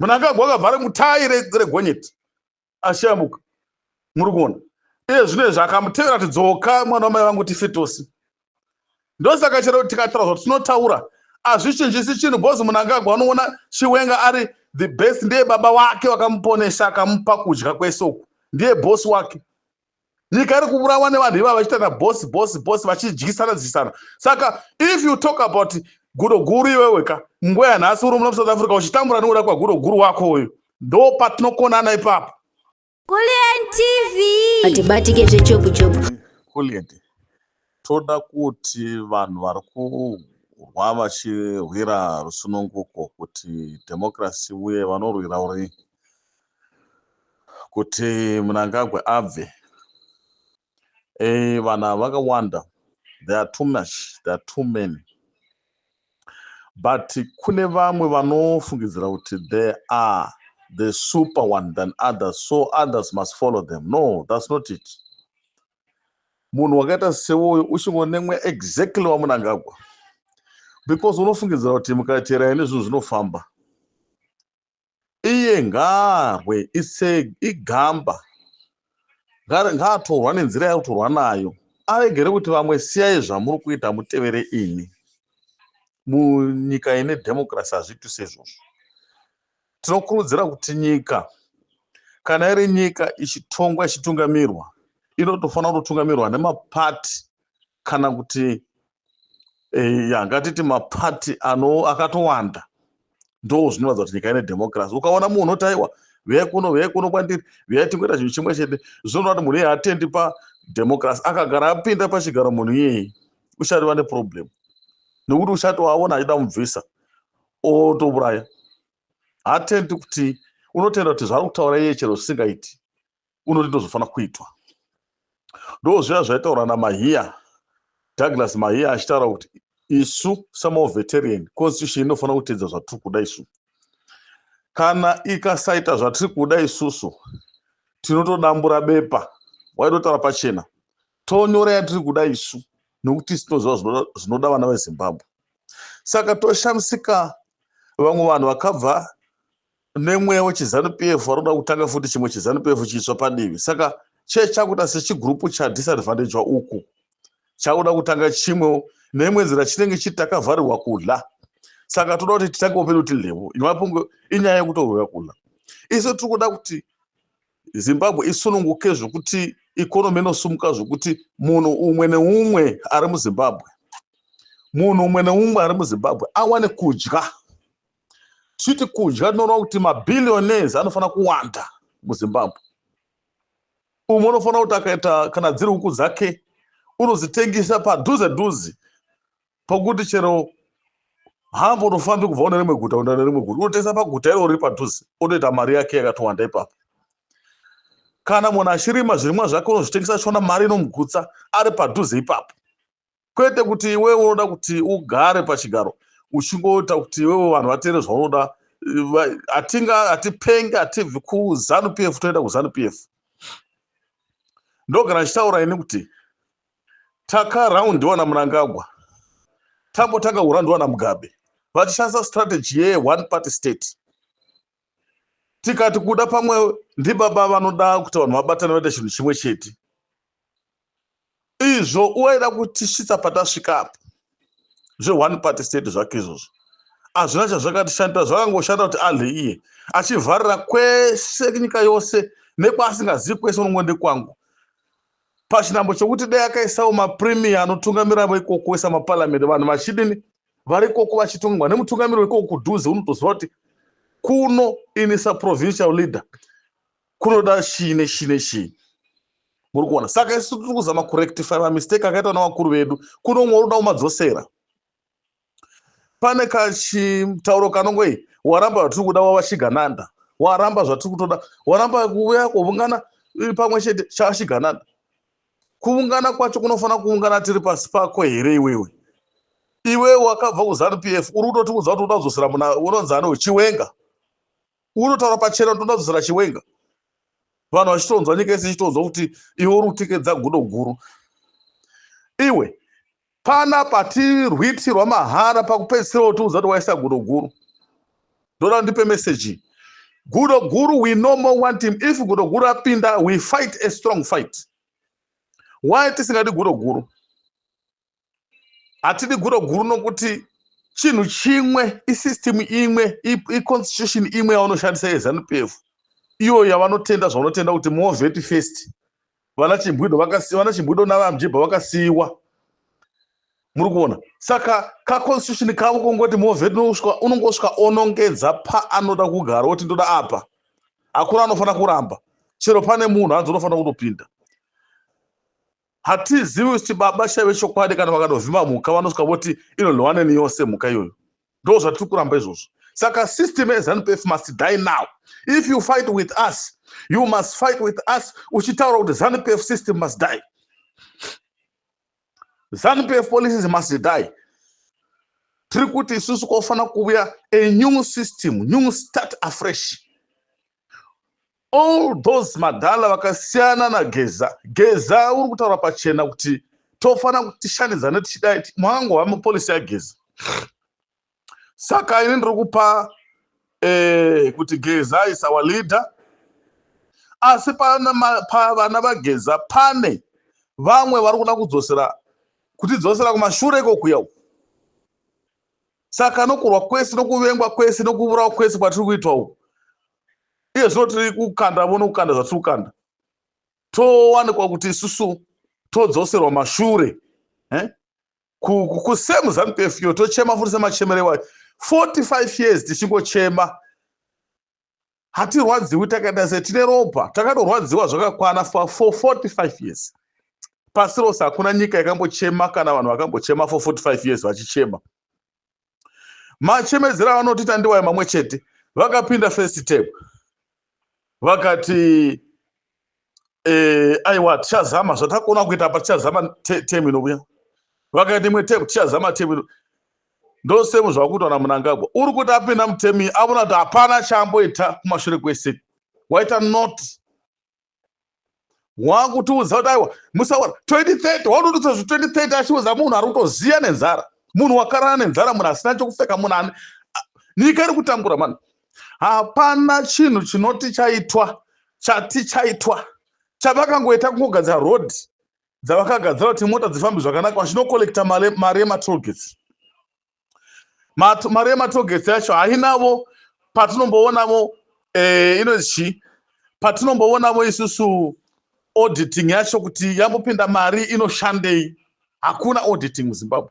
Mnangagwa akabva ari mutai regonyeti achiyambuka. Muri kuona iye zvino izvi akamutevera kuti dzoka mwana wamai vangu tife tose. Ndosaka chero tikataura zvatinotaura hazvichinjisi chinhu, because Mnangagwa anoona Chiwenga ari the best. Ndiye baba wake wakamuponesa, akamupa kudya kwese uku, ndiye bosi wake. Nyika iri kuurawa nevanhu ivava vachiita boss, boss, boss, vachidyisana dyisana. Saka if you talk about gudo guru, iweweka munguva yanhasi uri muno South Africa uchitambura nekuda kwagudo guru wako uyu, ndo patinokonana ipapo. Kulliant TV. Atibatike zvechopu chopu. Kulliant, toda kuti vanhu vari kurwa vachirwira rusununguko, kuti democracy, uye vanorwira uri kuti Mnangagwa abve, vanhu ava vakawanda. They are too much, they are too many, but kune vamwe vanofungidzira kuti they are the super one than others, so others must follow them. No, that's not it. Munhu wakaita seuyu uchingonemwe exactly waMnangagwa, because unofungidzira kuti mukateerai nezvinhu zvinofamba. Iye ngaarwe ise igamba, ngaatorwa nenzira yakutorwa nayo, aregere kuti vamwe siyai zvamuri kuita mutevere ini. Munyika ine democracy hazviiti seizvozvo. Tinokurudzira kuti nyika, kana iri nyika ichitongwa, ichitungamirwa, inotofanira kutotungamirwa nemapati, kana kuti ya, ngatiti mapati ano akatowanda. Ndo zvinoratidza kuti nyika ine democracy. Ukaona munhu oti, "Aiwa, vuyai kuno, vuyai kuno kwandiri, vuyai tingoita chinhu chimwe chete," zvinoreva kuti munhu iyeye hatendi pademocracy. Akagara apinda pachigaro, munhu iyeye uchatova neproblem, nekuti uchatoaona achida kumubvisa, otouraya. Hatendi kuti unotenda kuti zvaari kutaura iye, chero zvisingaiti, unoti ndozofanira kuitwa. Ndo zviya zvaitaurwa naMahiya, Douglas Mahiya, achitaura kuti isu samawar veteran, constitution inofanira kuteedza zvatiri kuda isu. Kana ikasaita zvatiri kuda isusu, tinotodambura bepa, waitotaura pachena, tonyora yatiri kuda isu, nokuti isu tinoziva zvinoda vana veZimbabwe. Saka toshamisika vamwe vanhu vakabva nemweya wechiZANU PF vari kuda kutanga futi chimwe chiZANU PF chiitsva padivi. Saka chee chakuita sechigurupu chadisadvantagewa uku, chakuda kutanga chimwewo neimwe nzira, chinenge chiti takavharirwa kudla, saka toda kuti titangewo pedu tidlewo. Imapungo inyaya yekutorwira kudla. Isu tiri kuda kuti Zimbabwe isununguke zvokuti economy inosumuka, zvokuti munhu umwe neumwe ari muZimbabwe, munhu umwe neumwe ari muZimbabwe awane kudya. Tichiti kudya, tinoreva kuti mabillionaires anofanira kuwanda muZimbabwe. Umwe unofanira kuti akaita, kana dziri huku dzake, unodzitengesa padhuze dhuze, pokuti chero hambo unofambi kubva une rimwe guta kuenda nerimwe guta, unotengesa paguta iroro riri padhuze, otoita mari yake yakatowanda ipapo. Kana munhu achirima zvirimwa zvake, unozvitengesa achiona mari inomugutsa ari padhuze ipapo, kwete kuti iwewe unoda kuti ugare pachigaro uchingoita kuti iwewe vanhu vateere zvaunoda. Hatinga hatipengi, hatibvi kuZANU PF toenda kuZANU PF. Ndogara ndichitaura ini kuti takaraundiwa naMnangagwa, tambotanga kuraundiwa naMugabe vachishandisa strategy yeone party state. Tikati kuda pamwe ndibaba vanoda kuti vanhu vabatane vaite chinhu chimwe chete. Izvo waida kutisvitsa patasvika apa zveone party state zvake izvozvo hazvina chazvakatishandira. Zvakangoshanda kuti adle iye, achivharira kwese, nyika yose, nekwaasingazivi kwese, unongo ndekwangu, pachinambo chokuti dai akaisawo mapremier anotungamira ikoko, isa maparamende, vanhu vachidini, vari ikoko vachitungwa nemutungamiri wekoko kudhuze. Unotoziva kuti kuno ini saprovincial leader kunoda chii nechii nechii. Muri kuona? Saka isu tiri kuzama kurectify mamistake akaitwa navakuru vedu. Kuno umwe uri kuda kumadzosera. Pane kachitauro kanongoi, "Waramba zvatiri kuda, wava chigananda. Waramba zvatiri kutoda, waramba kuuya kuungana pamwe chete, chava chigananda." Kuungana kwacho kunofanira kuungana tiri pasi pako here? Iwewe, iwewe wakabva kuZANU PF, uri kutotiudza kuti uda kudzosera muna unonzi ani, Chiwenga. Unotaura pachena kuti unoda kudzosera Chiwenga, vanhu vachitonzwa, nyika yese ichitonzwa kuti iwe uri kutikedza gudo guru. Iwe panapa tirwitirwa mahara, pakupedzisira wotiudza kuti waisa gudo guru. Ndoda ndipe meseji. Gudo guru, we no more want him. If gudo guru apinda, we fight a strong fight. Why tisingadi gudo guru? Hatidi gudo guru nokuti chinhu chimwe, isystem imwe, iconstitution imwe yavanoshandisa yeZANU PF iyo yavanotenda, zvavanotenda kuti war vet first. Vana Chimbwido, vana Chimbwido navaMujibha vakasiyiwa, muri kuona. Saka kaconstitution kavo kongoti war vet, unongosvika onongedza paanoda kugara, oti ndoda apa, hakuna anofanira kuramba. Chero pane munhu hanzi unofanira kutopinda. Hatizivi kuti baba chaive chokwadi. Kana vakanovhima mhuka, vanosvika voti inonhuwa neni yose mhuka iyoyo. Ndo zvatiri kuramba izvozvo. Saka system yeZANU PF must die now. If you fight with us, you must fight with us uchitaura kuti ZANU PF system must die, ZANU PF policies must die. Tiri kuti isusu kofanira kuuya a new system, new start afresh. All those madhala vakasiyana naGeza. Geza uri kutaura pachena kuti tofanira kuti tishandidzane tichidai, mwangova mupolicy yaGeza. Saka ini ndiri kupa kuti Geza is our leader, asi pavana vaGeza pane vamwe vari kuda kudzosera, kutidzosera kumashure ikokuya uku. Saka nokurwa kwese, nokuvengwa kwese, nokuvurawa kwese kwatiri kuitwa uku, iye zvino tiri kukandavo nokukanda zvatiri kukanda, towanikwa kuti isusu todzoserwa mashure, eh? Kusame ZANU PF iyo tochema futi semachemere wayo 45 years tichingochema. Hatirwadziwi, takaita se tine ropa, takatorwadziwa zvakakwana for 45 years. Pasi rose hakuna nyika yakambochema kana vanhu vakambochema for 45 years vachichema. Machemedzero avanotiita ndiwayo mamwe chete. Vakapinda first term, vakati aiwa, tichazama zvatakona kuita apa, tichazama term inouya. Vakaita imwe term, tichazama term ino. Ndosemu zvakuitwa naMnangagwa. Uri kuti apinda muterm iyi, aona kuti hapana chaamboita kumashure kwese, waita not wakutiudza kuti aiwa, musaura 2030, wautotudza zve 2030, achiudza munhu ari kutoziya nenzara, munhu wakarara nenzara, munhu asina chokupfeka, munhu ane nyika iri kutambura mani. Hapana chinhu chinoti chaitwa, chati chaitwa. Chavakangoita kungogadzira road dzavakagadzira kuti mota dzifambe zvakanaka, vachinocollecta mari yematollgates. Mari yematollgates yacho hainavo patinomboonavo, inonzi chii, patinomboonavo isusu auditing yacho kuti yambopinda mari inoshandei. Hakuna auditing muZimbabwe,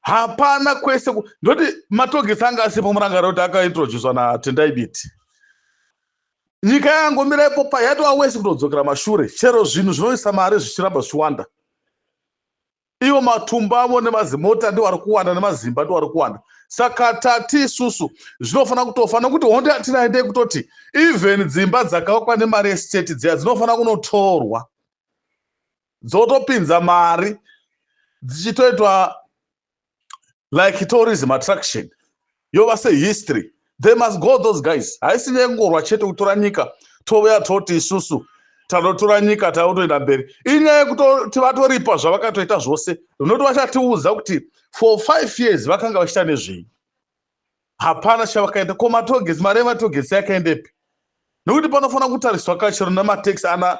hapana kwese. Ndoti matollgates anga asipo, murangariro kuti akaintroducwa naTendai Biti. Nyika yangomira ipopa, yatova wese kutodzokera mashure. Chero zvinhu zvinoisa mari zvichiramba zvichiwanda, ivo matumbu avo nemazimota ndiwo ari kuwanda, nemazimba ndiwo ari kuwanda. Saka tati isusu zvinofanira kutofa, nokuti hondo yatinayo ndeyekutoti even dzimba dzakavakwa nemari yestate dziya dzinofanira kunotorwa, dzotopinza mari, dzichitoitwa like tourism attraction, yova sehistory. They must go, those guys. Haisi nyaya yekungorwa chete kutora nyika, touya toti isusu tanotora nyika, tautoenda mberi. Inyaya yekutoti vatoripa zvavakatoita zvose, noti vachatiudza kuti for 5 years vakanga vachiita nezvei. Hapana chavakaita. Ko matollgates, mari yematollgates yakaendepi? Nekuti panofanira kutariswa kachero namatax ana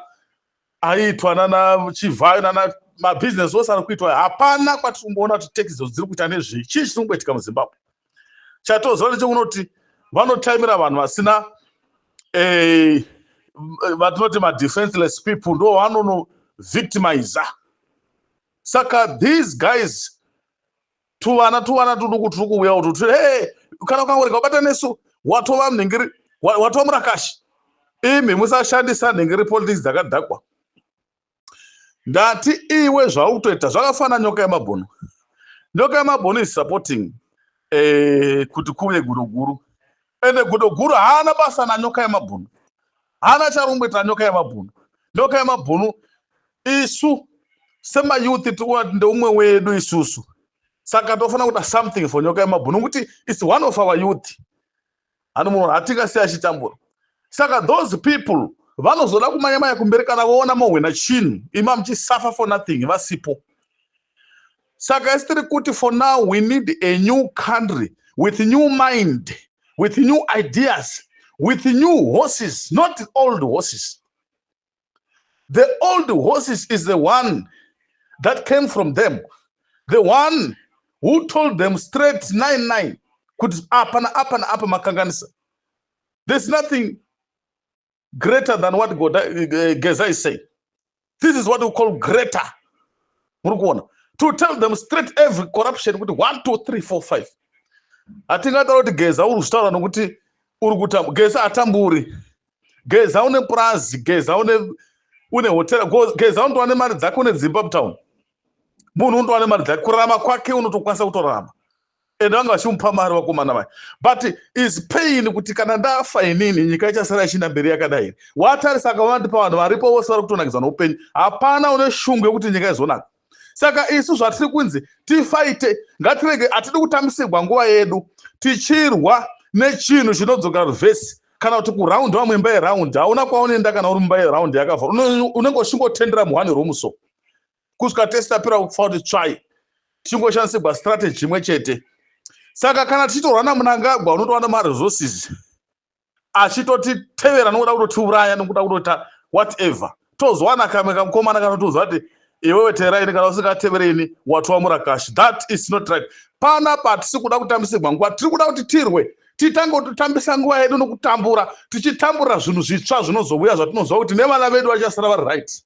aiitwa nana Chivhayo, nana mabhizinesi ose ari kuitwa. Hapana kwatiri kumboona kuti tax idzo dziri kuita nezvei. Chii chiri kumboitika muZimbabwe? Chatoziva ndechekunoti vanotaimira vanhu vasina, vatinoti madefenseless people, ndo vanonovictimiza. Saka these guys, tuvana tuvana tuduku turi kuuya utu, hey, kana ukangorega kubata nesu, watova munhengeri, watova murakashi. Imi musashandisa nhengeri politics dzakadhakwa. Ndati iwe zvauri kutoita zvakafanana nyoka yemabhunu. Nyoka yemabhunu is supporting kuti kuve gudo guru, ende gudo guru haana basa nanyoka yemabhunu, haana charumboita nyoka yemabhunu. Nyoka yemabhunu isu semayouth tiri kuona kuti ndeumwe wedu isusu, saka tofanira kuita something for nyoka yemabhunu, nokuti it's one of our youth. Hanomuona, hatingasiya achitambura. Saka those people vanozoda kumanya-manya kumberi kana voona mohwina chinhu, ima muchisuffer for nothing vasipo. Saka isi tiri kuti for now we need a new country with new mind. With new ideas, with new horses, not old horses. The old horses is the one that came from them, the one who told them straight 99 kuti apa naapa naapa makanganisa. There's nothing greater than what Geza is saying. This is what we call greater. Muri kuona, to tell them straight every corruption kuti 1 2 3 4 5. Hatingataura kuti Geza uri kuzvitaura nokuti uri kuta. Geza hatamburi. Geza une purazi, Geza une hotera, Geza unotova nemari dzake, une dzimba mutown. Munhu unotova nemari dzake, kurarama kwake unotokwanisa kutorarama. Ende vanga vachimupa mari vakomana vai, but is pain kuti kana ndafa inini, nyika ichasara ichienda mberi yakadai. Watarisa akaona kuti pavanhu varipo vose vari kutonakidzwa noupenyu, hapana une shungu yekuti nyika izonaka. Saka isu zvatiri kunzi tifaite, ngatirege, hatidi kutambisirwa nguva yedu tichirwa nechinhu chinodzoka reverse kana kuti kuround. Wamwe imba yeround hauna kwaunoenda. Kana uri mumba yeround yakavhara, unenge uchingotendera muhwani romuso kusvika tese tapera kufa kuti tsvai, tichingoshandisirwa strategy imwe chete. Saka kana tichitorwa naMunangagwa, unotowana maresources achitotitevera nokuda kutotiuraya, nokuda kutota whatever. Tozowana kamwe kamukomana kanotoziva kuti iwewe teeraini, kana usingatevereini watova murakashi. That is not right. Panapa hatisi kuda kutambisirwa nguva. Tiri kuda kuti tirwe, titange kutotambisa nguva yedu nokutambura, tichitamburira zvinhu zvitsva zvinozouya, zvatinoziva kuti nevana vedu vachasara vari right.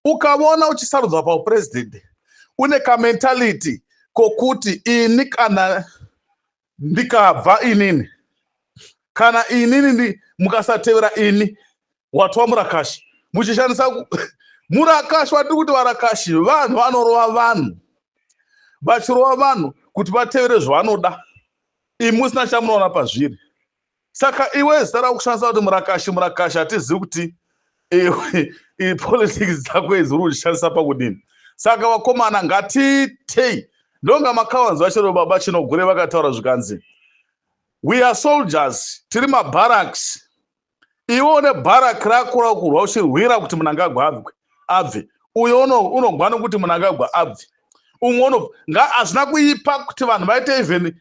Ukaona uchisarudzwa paupurezidendi, une kamentality kokuti ini kana ndikabva inini, kana inini mukasatevera ini, watova murakashi. Muchishandisa murakashi, watiri kuti varakashi vanhu vanorova vanhu, vachirova vanhu kuti vatevere zvavanoda, imi musina chamunoona pazviri. Saka iwe zita rakushandisa kuti murakashi, murakashi, hatizivi kuti politics dzako idzi uri kuchishandisa pakudini. Saka vakomana, ngatitei. Ndonga makawanzi vachero baba Chinogure vakataura zvikanzi, "We are soldiers, tiri mabarracks." Iwe une barrack rako rakurwa uchirwira kuti Munangagwa abve, uyo unogwa nokuti Munangagwa abve, umwe uno. Hazvina kuipa kuti vanhu vaite even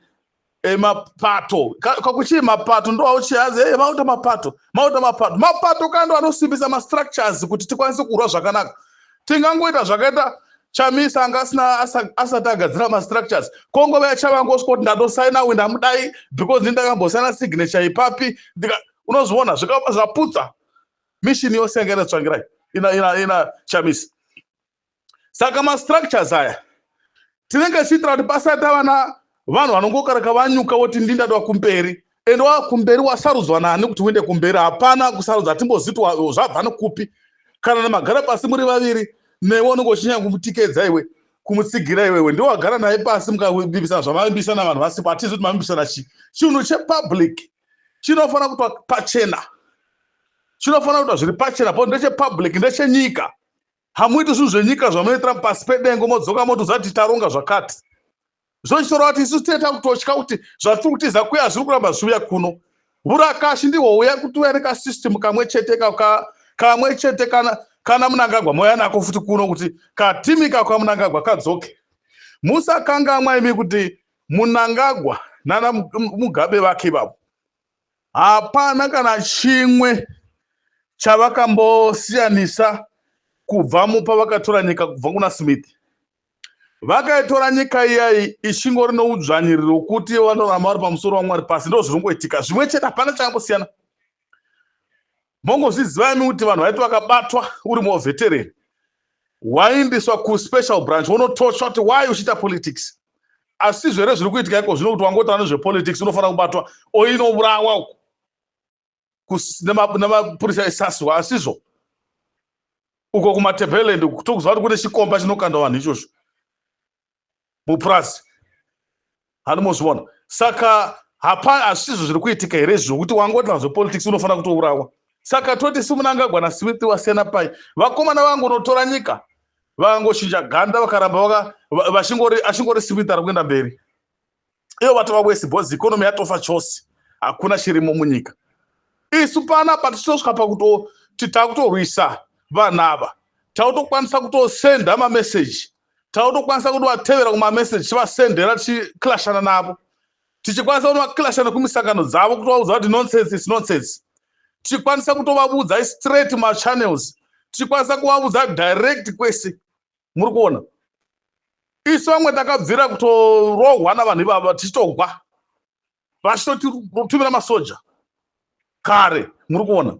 mapato. Kakuchii mapato ndo auchihanzi, hey, mauta mapato, mauta mapato. Mapato kando anosimbisa mastructures kuti tikwanise kurwa zvakanaka. Tingangoita zvakaita Chamisa, anga asina asati agadzira mastructures, kongova yachavangosvika kuti ndandosaina uyu, ndamudai because ndi ndakambosaina signature ipapi. Unozviona zvaputsa mission yose yanga ina Tsvangirai, ina Chamisa. Saka mastructures aya tinenge tichiitira kuti pasati ava na vanhu vanongokaraka vanyuka voti ndindadwa kumberi. Ende wa kumberi wasarudzwa nani kuti uende kumberi? Hapana kusarudza, hatimboziti zvabva nekupi. Kana namagara pasi muri vaviri, newe unenge uchinyanya kumutikedza iwe, kumutsigira iwewe, ndiwe wagara naye pasi mukavimbisana zvamavimbisana vanhu vasipo. Hatizi kuti mavimbisana chii. Chinhu chepublic chinofanira kuitwa pachena, chinofanira kuitwa zviri pachena po ndechepublic, ndechenyika. Hamuiti zvinhu zvenyika zvamunoitira pasi pedengo, modzoka motoziva kuti taronga zvakati. Zvochitoreva kuti isusu tine takutotya kuti zvatiri kutiza kuya zviri kuramba zviuya kuno. Urakashi ndihwo uya kuti uya nekasystem kamwe chete, kamwe chete. Kana Munangagwa mouya nako futi kuno kuti katimika kwaMunangagwa kadzoke. Musakangamwa imi kuti Munangagwa nana Mugabe vake ivavo hapana kana chimwe chavakambosiyanisa kubva pavakatora nyika kubva kuna Smith. Vakaitora nyika iyai ichingori noudzvanyiriro wekuti vanoramba vari pamusoro, vaMwari pasi. Ndo zvinongoitika zvimwe chete, hapana chakambosiyana. Mongozviziva imi kuti vanhu vaiti vakabatwa uri muveteran, waindiswa kuspecial branch, wonotochwa kuti why uchiita politics. Asi zvere zviri kuitika iko zvino kuti wangotaura nezvepolitics, unofanira kubatwa oinourawa uku nemapurisa esaswa. Asizvo uko kuMatabeleland tokuziva kuti kune chikomba chinokanda vanhu ichocho mupurasi, handimozviona. Saka hapa hazvisizvo zviri kuitika here zvokuti wangotaura zvepolitics unofanira kutourawa? Saka toti siMunangagwa naSmith wasiyana pai? Vakomana vangonotora nyika, vakangochinja ganda, vakaramba achingori Smith ari kuenda mberi. Ivo vatova wese because economy yatofa chose, hakuna chirimo munyika. Isu panapa tichitosvika pakutoti takutorwisa vanhu ava, takutokwanisa kutosenda mameseji, takutokwanisa kutovatevera kumameseji, tichivasendera, tichiclashana navo. Tichikwanisa kunovaclasha nekumisangano dzavo, kutovaudza kuti nonsense is nonsense. Tichikwanisa kutovaudza straight machannels, tichikwanisa kuvaudza direct kwese. Muri kuona, isu vamwe takabvira kutorohwa navanhu ivava, tichitogwa vachitotumira masoja kare. Muri kuona,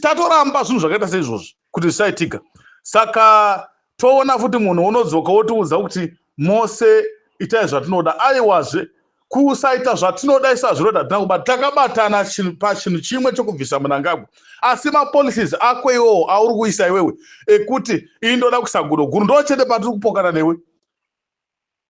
tatoramba zvinhu zvakaita seizvozvi kuti zvisaitika. Saka toona futi munhu unodzoka wotiudza kuti mose itai zvatinoda. Aiwazve, kusaita zvatinoda isu hazvinoti hatina kubata. Takabatana pachinhu chimwe chokubvisa Munangagwa, asi mapolicies ako iwowo auri kuisa iwewe ekuti ii ndoda kuisa gudo guru, ndo chete patiri kupokana newe.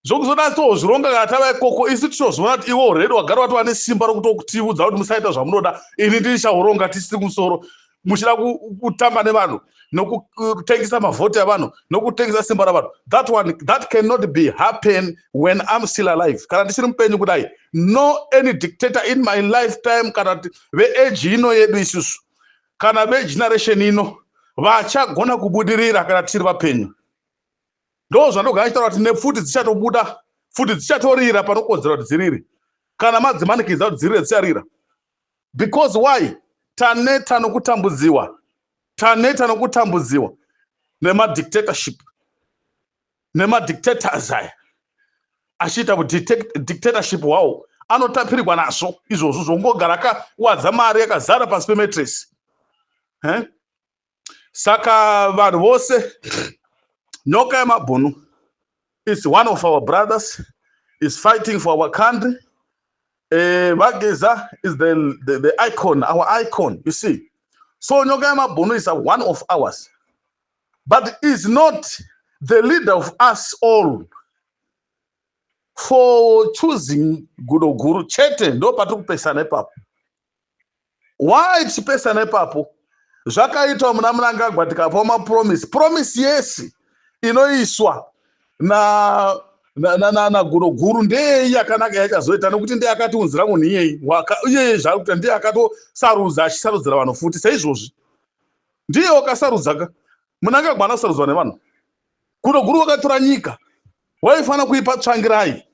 Zvokuzoda tozvironga kana tava ikoko. Isu tichozviona kuti iwe already wagara watova nesimba rokutokutiudza kuti musaita zvamunoda, ini ndichauronga tisiri kumusoro. Muchida kutamba nevanhu nokutengesa mavhoti avanhu nokutengesa simba ravanhu. That one, that cannot be happen when I'm still alive. Kana ndichiri mupenyu kudai, no any dictator in my lifetime, kana kuti veage ino yedu isusu, kana vegeneration ino, vachagona kubudirira kana tichiri vapenyu. Ndo zvandogara chitaura kuti nepfuti dzichatobuda, pfuti dzichatorira panokodzera kuti dzirire. Kana madzimanikidza kuti dzirire, dzicharira. Because why? Taneta nokutambudziwa, taneta nokutambudziwa nemadictatorship, nemadictators aya achiita dictatorship hwawo. Anotapirirwa nazvo izvozvo zvongogara akawadza mari yakazara pasi pemattress. Saka vanhu vose, Nyoka Yemabhunu is one of our brothers, is fighting for our country. VaGeza is the icon, our icon, you see. So Nyoka Yemabhunu is one of ours, but is not the leader of us all for choosing gudo guru chete. Ndo patiri kupesana ipapo. Why tichipesana ipapo? Zvakaitwa muna Munangagwa, tikapawo mapromise. Promise yesi inoiswa nagudo guru ndeyei yakanaka yachazoita? Nekuti ndiye akatiunzira munhu iyei, iyeye zvaari kuita ndiye akatosarudza, achisarudzira vanhu futi seizvozvi. Ndiye wakasarudza ka. Munangagwa anasarudzwa nevanhu. Gudo guru wakatora nyika, waifanira kuipa Tsvangirai.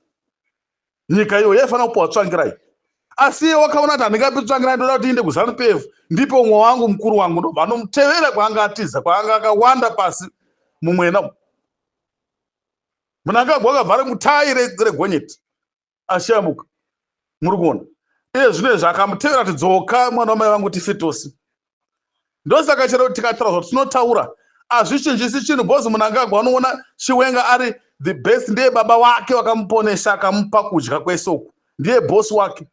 Nyika iyo yaifanira kupiwa Tsvangirai, asi iye wakaona kuti handingapi Tsvangirai, ndoda kuti iende kuZANU PF, ndipe umwe wangu, mukuru wangu. Ndobva anomutevera kwaanga atiza, kwaanga akawanda pasi mumwena. Munangagwa akabva ari mutai regonyeti achiyamuka. Muri kuona, iye zvino izvi akamutevera kuti dzoka mwana wamai vangu, tifitosi. Ndosaka chero tikataura zvatinotaura hazvichinjisi chinhu, because Munangagwa unoona Chiwenga ari the best. Ndiye baba wake wakamuponesa, akamupa kudya kwese uku, ndiye bosi wake.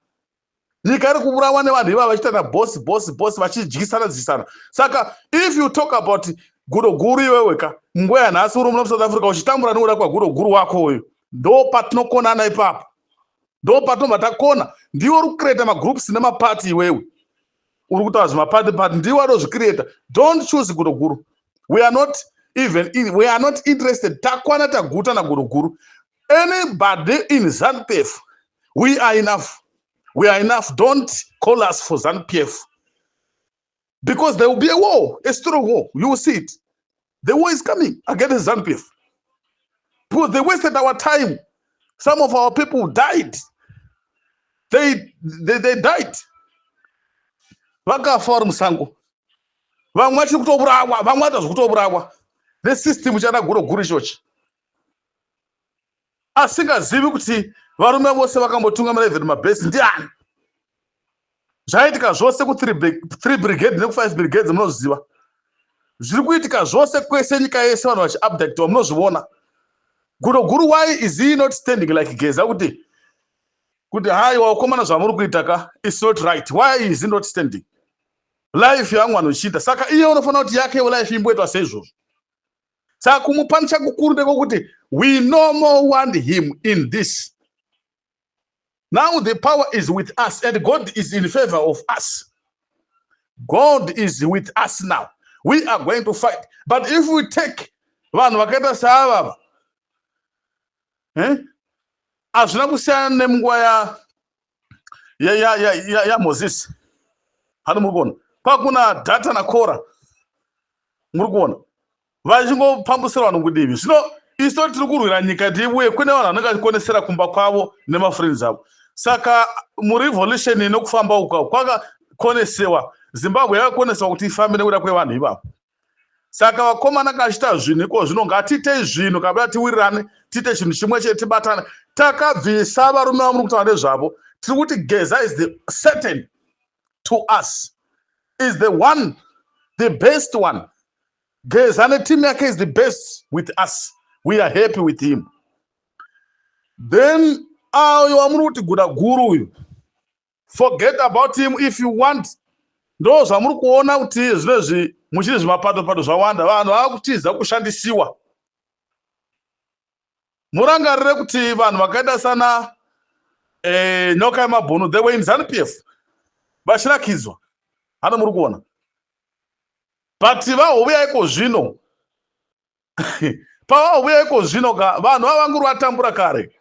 Nyika iri kuurawa nevanhu ivava vachiita bosi, bosi, bosi, vachidyisana dyisana. Saka if you talk about gudo guru, iweweka munguva yanhasi uri muno muSouth Africa uchitambura nekuda kwagudo guru wako uyu, ndo patinokonana ipapo, ndo patinobva takona. Ndiwe uri kucreata magroups nemapati. Iwewe uri kutaura zvemapati pati, ndiwe adozvicreata. Don't choose gudo guru. We are not even in, we are not interested. Takwana, taguta nagudo guru. Anybody in ZANU PF, we are enough, we are enough. Don't call us for ZANU PF, because there will be a war, a strong war. You will see it. The war is coming against ZANU PF because they wasted our time. Some of our people died. They died, vakafa vari musango. Vamwe vachiri kutourawa, vamwe vata zvekutourawa nesystem chana guro guru ichochi, asingazivi kuti varume vose vakambotungamira, even mabhesi, ndiani. Zvaitika zvose ku3 Brigade neku5 Brigades, munozviziva. Zviri kuitika zvose kwese, nyika yese, vanhu vachiabductwa, munozviona. Gudo guru, why is he not standing like Geza kuti haiwa ukomana, zvamuri kuita ka is not right? Why is he not standing? Life yavamwe vanhu ichiita, saka iye unofanira kuti yakewo life imboitwa seizvozvo. Saka kumupanisha kukuru ndekokuti we no more want him in this. Now the power is with us and God is in favor of us. God is with us now. We are going to fight. But if we take vanhu vakaita saavava, eh? Hazvina kusiyana nemunguva yaMozisi. Hani muri kuona kwakuna Dhata naKora? Muri kuona vachingopambusira vanhu kudivi. Zvino Isu tiri kurwira nyika tiibuye. Kune vanhu vanenge vachikonesera kumba kwavo nemafriends avo. Saka murevolution inokufamba uka kwakakonesewa, Zimbabwe yakakonesewa kuti ifambe nekuda kwevanhu ivavo. Saka vakomana, kachiita zvinhu iko zvino, ngatiitei zvinhu kabuda, tiwirirane, tiite chinhu chimwe chete, tibatane. Takabvisa varume vamuri kutaura nezvavo. Tiri kuti Geza is the certain to us, is the one, the best one. Geza neteam yake is the best with us. We are happy with him. Then ayo wamuri kuti guda guru uyu, forget about him if you want. Ndo zvamuri kuona kuti zvinezvi muchiri zvimapato pato zvawanda, vanhu vava kutiza kushandisiwa. Murangarire kuti vanhu vakaita sana Nyoka Yemabhunu, they were in ZANU PF vachirakidzwa hano, muri kuona. But vahouya iko zvino, pavauya iko zvino ka, vanhu vavanguri vatambura kare,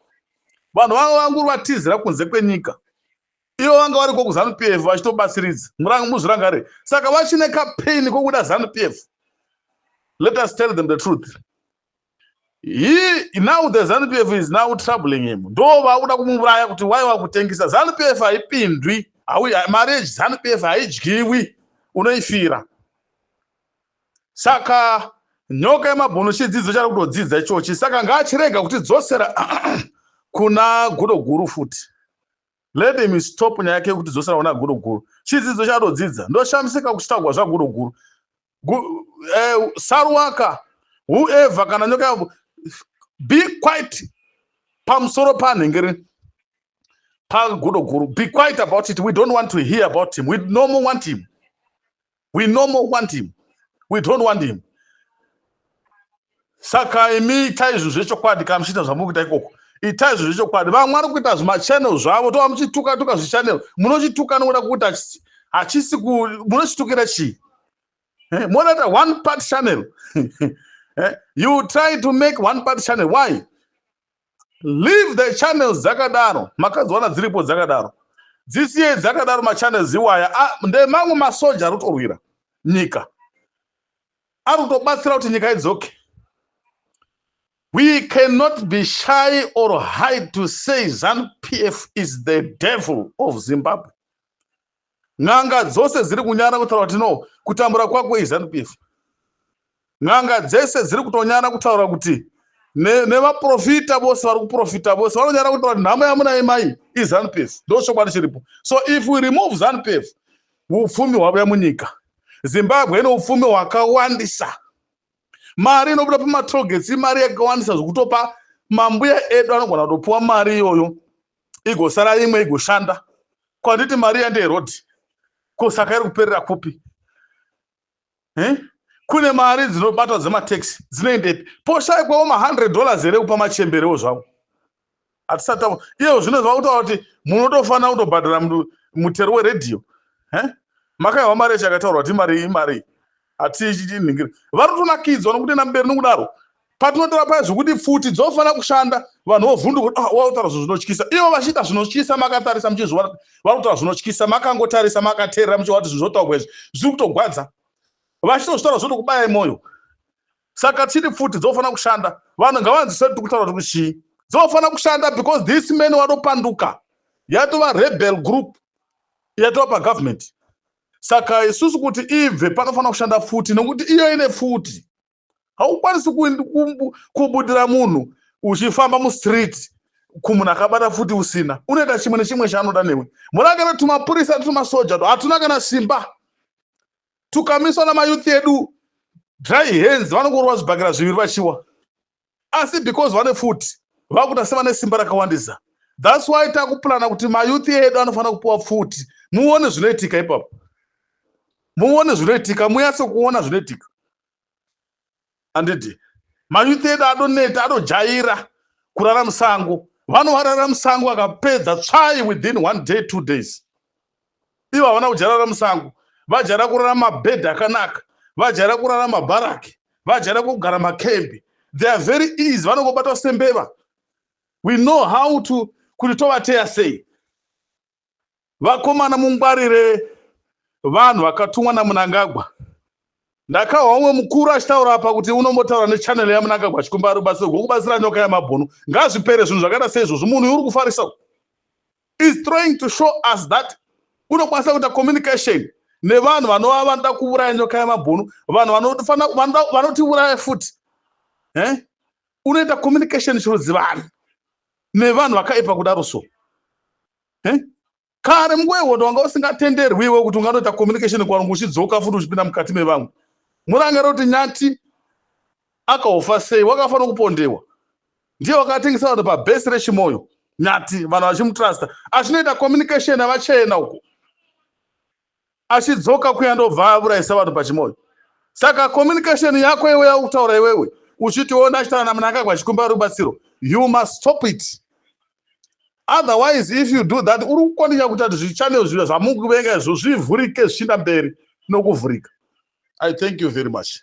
vanhu vanga vanguri vatizira kunze kwenyika. Ivo vanga variko kuZANU PF vachitobatsiridza, muzvirangare. Saka vachine kapain kokuda ZANU PF. Let us tell them the truth. He now, the ZANU PF is now troubling him. Ndo vakuda kumuuraya kuti wai wakutengesa ZANU PF. Haipindwi mari yeZANU PF, haidyiwi, unoifira. Saka Nyoka Yemabhunu chidzidzo chari kutodzidza ichochi. Saka ngaachirega kutidzosera kuna gudo guru futi. Let him stop nyaya yake yekutidzosera kuna gudo guru. Chidzidzo chatodzidza. Ndoshamisika kuchitaurwa zvagudo guru. Saruwaka, whoever, kana Nyoka, be quiet pamusoro panhengeri pagudo guru. Be quiet about it. We don't want to hear about him. We no more want him. We no more want him. We don't want him. Saka imi itai zvinhu zvechokwadi. Kana muchiita zvamuri kuita ikoko, itai zvinhu zvechokwadi. Vamwe vari kuita zvimachannel zvavo, tova muchituka tuka zvichannel. Munochituka nokuda kuita hachisi, munochitukira chii? Monoita one part channel. You try to make one part channel. Why? Leave the channels dzakadaro. Makadziwana dziripo dzakadaro, dzisiye dzakadaro. Machannels iwaya ndemamwe masoja ari kutorwira nyika, ari kutobatsira kuti nyika idzoke. We cannot be shy or hide to say ZANU PF is the devil of Zimbabwe. N'anga dzose dziri kunyara kutaura kuti no, kutambura kwako iZANU PF. N'anga dzese dziri kutonyara kutaura kuti nevaprofita vose vari kuprofita vose vanonyara kutaura kuti nhamo yamunai mai iZANU PF. Ndo chokwadi chiripo. So if we remove ZANU PF, upfumi hwavuya munyika. Zimbabwe ine upfumi hwakawandisa. Mari inobuda pamatollgates imari yakawandisa zvokutopa mambuya edu anogona kutopiwa mari iyoyo, igosara imwe igoshanda. Kwanditi mari yandeyerodhi ko, saka iri kuperera kupi? Eh? Kune mari dzinobatwa dzemataxi, dzinoendepi? Poshayikwawo ma100 dollars here kupa machemberewo zvavo? Hatisati iyewo zvino zvava kutaura kuti munotofanira kutobhadhara mutero weredhiyo. Eh? Makaiwa mari yacho yakataurwa kuti imari, imari hatichiningiri. Vari kutonakidzwa nokuti enda mberi nokudaro. Patinotora paya zvokuti pfuti dzofanira kushanda, vanhu vovhunduka, ah, wautaura zvinhu zvinotyisa. Ivo vachiita zvinotyisa makatarisa, muchizviona vari kutaura zvinotyisa, makangotarisa, makateerera, muchiona kuti zvinhu zvotaurwa izvi zviri kutogwadza. Vachitozvitaura zvotokubaya mwoyo. Saka tiri pfuti dzofanira kushanda. Vanhu ngavanzwise kuti kutaura kuti kuchii. Dzofanira kushanda because this man watopanduka, yatova rebel group yatova pagovernment. Saka isusu kuti ibve, panofanira kushanda pfuti, nekuti iyo ine pfuti. Haukwanisi kubudira munhu uchifamba mustreet kumunhu akabata pfuti usina. Unoita chimwe nechimwe chaanoda newe. Murakana tumapurisa, tumasoja hatuna kana simba. Tukamiswa namayouth edu dry hands, vanongorova zvibhakera zviviri vachiwa. Asi because vane pfuti, vakuita sevane simba rakawandisa. That's why takuplana kuti mayouth edu anofanira kupiwa pfuti. Muone zvinoitika ipapo, muone zvinoitika, munyatse kuona zvinoitika. Handiti mayouth edu adoneta, adojaira kurara musango. Vanovarara musango, akapedza tsvai within one day, 2 days. Ivo havana kujairara musango, vajaira kurara mabhedhi akanaka, vajaira kurara mabharaki, vajaira kugara makembi. They are very easy, vanongobatwa sembeva. We know how to kuti tovateya sei. Vakomana, mungwarire vanhu vakatumwa naMunangagwa. Ndakahwa umwe mukuru achitaura apa kuti unombotaura nechannel yaMnangagwa chikumba rubatsiro rwokubatsira Nyoka Yamabhunu. Ngazvipere zvinhu zvakaita seizvozvo. Munhu uri kufarisa is trying to show us that unokwanisa kuita communication nevanhu vanova vanoda kuuraya Nyoka Yamabhunu, vanhu vanotiuraya futi. Unoita communication chirudzivani nevanhu vakaipa kudaro? So Kare munguva yehondo wanga usingatenderwi iwe kuti unganoita communication kwarungu, uchidzoka futi uchipinda mukati mevamwe. Murangariro kuti Nyati akaofa sei? Wakafanira kupondewa. Ndiye wakatengesa vanhu pabhesi reChimoyo. Nyati vanhu vachimutrasta, achinoita communication avachena uko, achidzoka kuya ndobva aurayisa vanhu paChimoyo. Saka communication yako iwe yakutaura iwewe uchitiona achitaura naMnangagwa achikumba rubatsiro, you must stop it. Otherwise, if you do that, uri kukondinya kuita kuti zvichannel zviya zvamukuvenga izvo zvivhurike, zvichienda mberi nokuvhurika. I thank you very much.